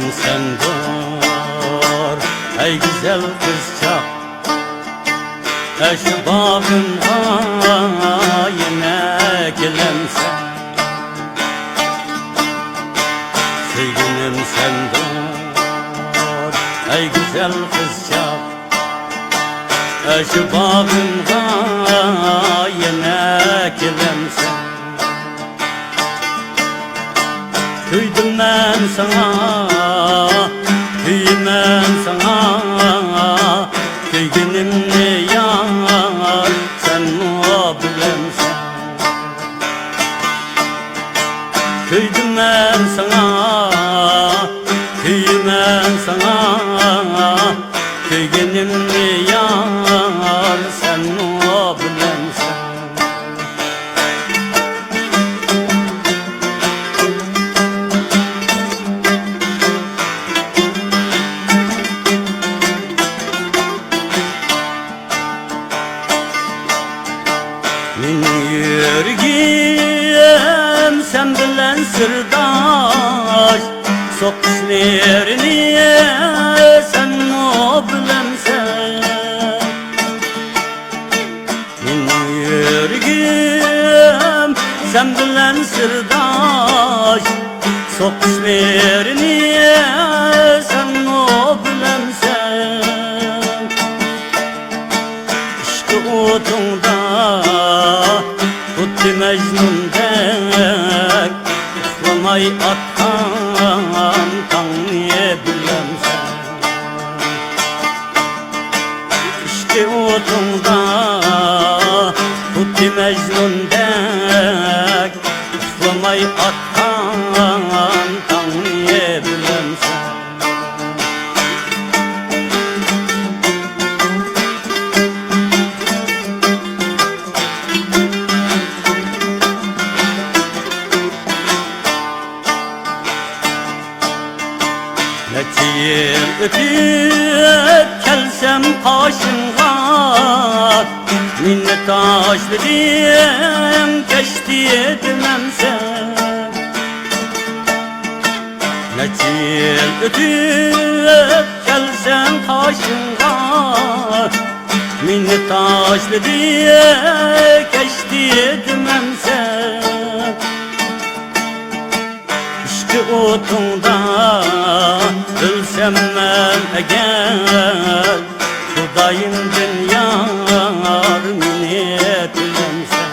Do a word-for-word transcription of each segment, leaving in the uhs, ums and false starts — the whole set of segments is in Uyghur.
سەندۇر، ئەي گۈزەل قىزچاق، ئەشۇ باغرىمغا يەنە كېلەمسەن؟ سۆيگىنىم سەندۇر، ئەي گۈزەل قىزچاق، ئەشۇ باغرىمغا يەنە كېلەمسەن؟ كۆيدۈم مەن ساڭا، كۆيىمەن ساڭا، كۆيگىنىمنى يار سەنمۇ بىلەمسەن؟ كۆيدۈم مەن ساڭا، كۆيىمەن ساڭا، كۆيگىنىمنى يار سەنمۇ بىلەمسەن؟ مېنىڭ يۈرىكىم سەن بىلەن سىرداش، سوقۇشلىرىنى سەنمۇ بىلەمسەن؟ مېنىڭ يۈرىكىم سەن بىلەن سىرداش، سوقۇشلىرىنى سەنمۇ بىلەمسەن؟ ئىشقى ئوتۇڭدا خۇددى مەجنۇندەك، ئۇخلىماي ئاتقان تاڭنى بىلەمسەن؟ ئىشقى ئوتۇڭدا خۇددى مەجنۇندەك، ئۇخلىماي ئاتقان تاڭنى بىلەمسەن؟ نەچچە يىل ئۆتۈپ كەلسەم قاشىڭغا، مېنى تاشلىدىڭ، كەچتى دېمەمسەن؟ نەچچە يىل ئۆتۈپ كەلسەم قاشىڭغا، مېنى تاشلىدىڭ، كەچتى دېمەمسەن؟ ئىشقى ئوتۇڭدا ئۆلسەم مەن ئەگەر، خۇدايىمدىن يار مېنى تىلەمسەن؟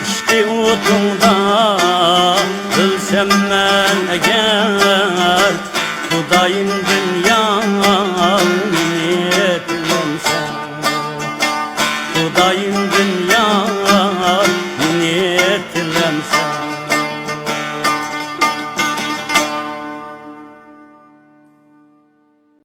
ئىشقى ئوتۇڭدا ئۆلسەم مەن ئەگەر، خۇدايىمدىن